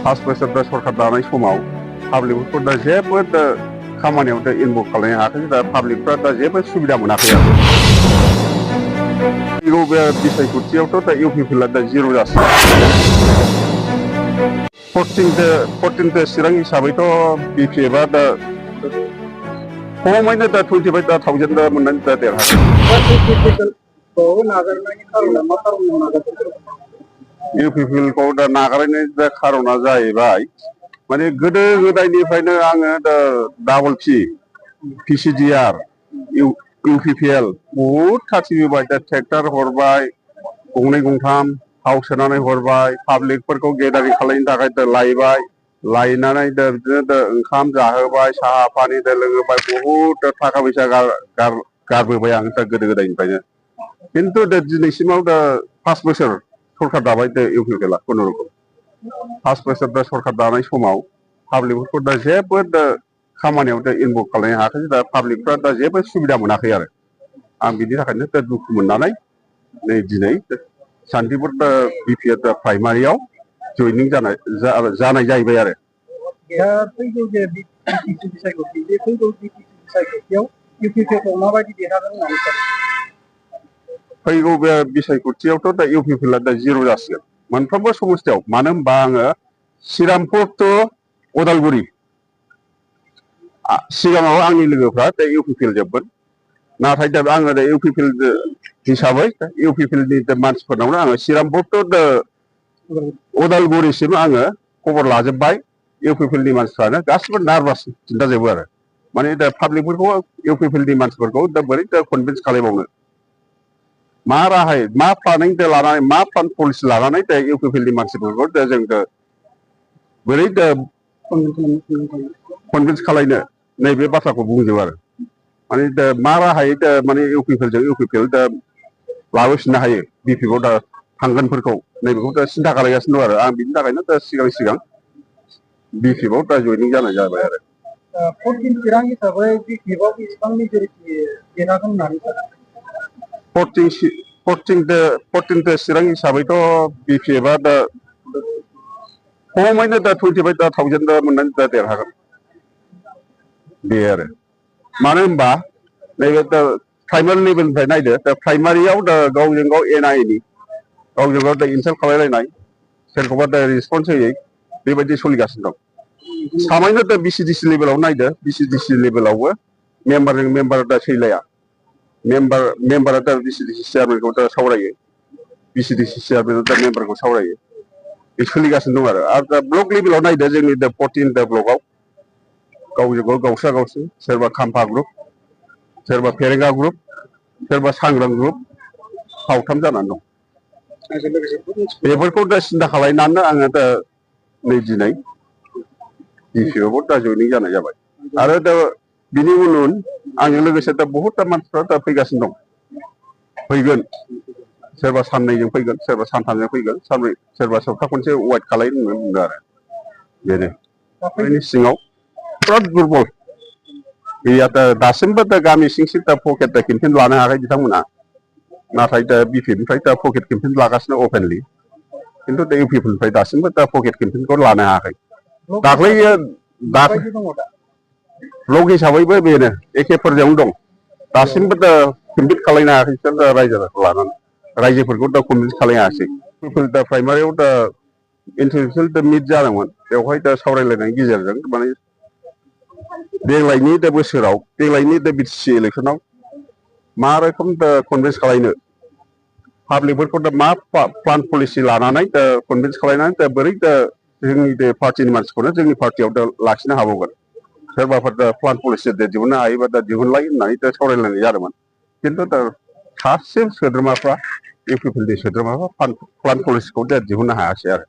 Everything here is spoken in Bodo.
पास बोसोर दा सरकार दानाय समाव पाब्लिकफोरखौ दा जेबो दा खामानियाव दा इनभल्भ खालामनो हायाखै दा पाब्लिकफ्रा दा जेबो सुबिदा मोनाखै आरो फैगौ बे बिसायख'थियावथ' दा इउपिपिएलआ दा जिर' जासिगोन 14 चिरां हिसाबैथ' बिपिएफआ दा खमैनो दा 25,000 दा मोननानै दा देरहागोन इउपिपिएलखौ दा नागारनायनि दा खार'ना जाहैबाय माने गोदो गोदायनिफ्रायनो आङो दा डाबल पिसिडिआर इउपिपिएल बहुद खाथिबोबाय दा ट्रेक्टर हरबाय गंनै गंथाम थाव सोनानै हरबाय पाब्लिकफोरखौ गेदारिं खालामनो थाखाय दा लायबाय लायनानै दा बिदिनो दा ओंखाम जाहोबाय साहा पानि दा लोंहोबाय बहुद थाखा फैसा गारबोबाय आं दा गोदो गोदायनिफ्रायनो खिन्थु दा दिनैसिमाव दा 5 बोसोर सरकार दाबाय दा इउपिपिएलआ खुनुरुखुम 5 बोसोर दा सरकार दानाय समाव पाब्लिकफोरखौ दा जेबो दा खामानियाव दा इनभल्भ खालामनो हायाखै दा पाब्लिकफ्रा दा जेबो सुबिदा मोनाखै आरो आं बिनि थाखायनो दा दुखु मोननानै नै दिनै सान्तिपुर दा बिपिएफ दा प्राइमारियाव जयनिं जानाय जाहैबाय आरो फैगौ जे बिटिसि बिसायख'थि बे फैगौ बिटिसि बिसायख'थियाव इउपिपिएलखौ माबायदि देरहागोन होननानै सानो फैगौ बे बिसायख'थियावथ' दा इउपिपिएलआ दा जिर' जासिगोन मोनफ्रोमबो समस्थियाव मानो होनबा आङो श्रीरामपुर टु उदालगुरि सिगाङाव आंनि लोगोफ्रा दा इउपिपिएल जोबमोन नाथाय दा आङो दा इउपिपिएल हिसाबै इउपिपिएलनि मानसिफोरनावनो आङो श्रीरामपुर टु उदालगुरिसिम आङो खबर लाजोब्बाय इउपिपिएलनि मानसिफ्रानो गासिबो नार्भास खिन्थाजोबो आरो माने दा पाब्लिकफोरखौ इउपिपिएलनि मानसिफोरखौ दा बोरै दा कनभिन्स खालामबावनो मा राहायै मा प्लानिं दा लानानै मा प्लान पलिसि लानानै दा इउपिपिएलनि मानसिफोरखौ दा जों दा बोरै दा कनभिन्स खालामनो नैबे बाथ्राखौ बुंजोबो आरो माने दा मा राहायै दा माने इउपिपिएल दा लाबोफिननो हायो बिपिएफआव दा थांगोनफोरखौ नैबेखौ दा सिन्था खालामगासिनो दं आरो आं बिनि थाखायनो दा सिगां बिपिएफआव दा जयनिं जानाय जाबाय आरो 14 चिरां हिसाबै बिपिएफआव बेसेबां मेजरिटि देरहागोन होननानै सानो 14 चिरां हिसाबैथ' बिपिएफआ दा खमैनो दा 25,000 दा मोननानै दा देरहागोन बे आरो मानो होनबा नैबे दा प्राइमारि लेभेलनिफ्राय नायदो दा प्राइमारियाव दा गावजों गाव एना एनि गावजों गाव दा इनसाल्ट खालामलायनाय सोरखौबा दा रिसपन्स होयै बेबायदि सोलिगासिनो दं सामान्य दा बिसिडिसि लेभेलाव नायदो बिसिडिसि लेभेलावबो मेम्बारजों मेम्बार दा सैलाया मेम्बारा दा बिसिडिसि चेयारमेनखौ दा सावरायो बिसिडिसि चेयारमेना दा मेम्बारखौ सावरायो बे सोलिगासिनो दं आरो दा ब्लक लेभेलाव नायदो जोंनि दा 14 दा ब्लकआव गावजों गाव गावसा गावसि सोरबा खाम्फा ग्रुप सोरबा फेरेंगा ग्रुप सोरबा सांग्रां ग्रुप फावथाम जानानै दं बेफोरखौ दा सिन्था खालामनानै आङो दा नै दिनै बिपिएफआव दा जयनिं जानाय जाबाय आरो दा बिनि उन आंजों लोगोसे दा बहुद दा मानसिफ्रा दा फैगासिनो दं फैगोन सोरबा साननैजों फैगोन सोरबा सानथामजों फैगोन सानब्रै सोरबा सप्ता खनसे वेट खालामनो होनना बुंदों आरो बेनो बेनि सिङाव बिराद दुरबल गैया दा दासिमबो दा गामि सिं दा पकेट दा केम्पेन लानो हायाखै बिथांमोना नाथाय दा बिपिएफनिफ्राय दा पकेट केम्पेन लागासिनो अपेनलि खिन्थु दा इउपिपिएलनिफ्राय दासिमबो दा पकेट केम्पेनखौ लानो हायाखै दाख्लैयो ब्लक हिसाबैबो बेनो एखेफोरजों दं दासिमबो दा कमप्लिट खालामनो हायाखै बिसोर दा रायजोफोरखौ लानानै रायजोफोरखौ दा कनभिन्स खालामनो हायासै इउपिपिएल दा प्राइमारियाव दा इन्टारनेसनेल दा मिट जादोंमोन बेवहाय दा सावरायलायनायनि गेजेरजों माने देग्लायनि दा बोसोराव देग्लायनि दा बिटिसि इलेक्सनाव मा रोखोम दा कनभिन्स खालामनो पाब्लिकफोरखौ दा मा प्लान पलिसि लानानै दा कनभिन्स खालामनानै दा बोरै दा जोंनि बे पार्टिनि मानसिखौनो जोंनि पार्टियाव दा लाखिनो हाबावगोन सोरबाफोर दा प्लान पलिसि दा दिहुननो हायोबा दा दिहुनलाय होननानै दा सावरायलायनाय जादोंमोन खिन्थु दा सासे सोद्रोमाफ्रा इउपिपिएलनि सोद्रोमाफ्रा प्लान पलिसिखौ दा दिहुननो हायासै आरो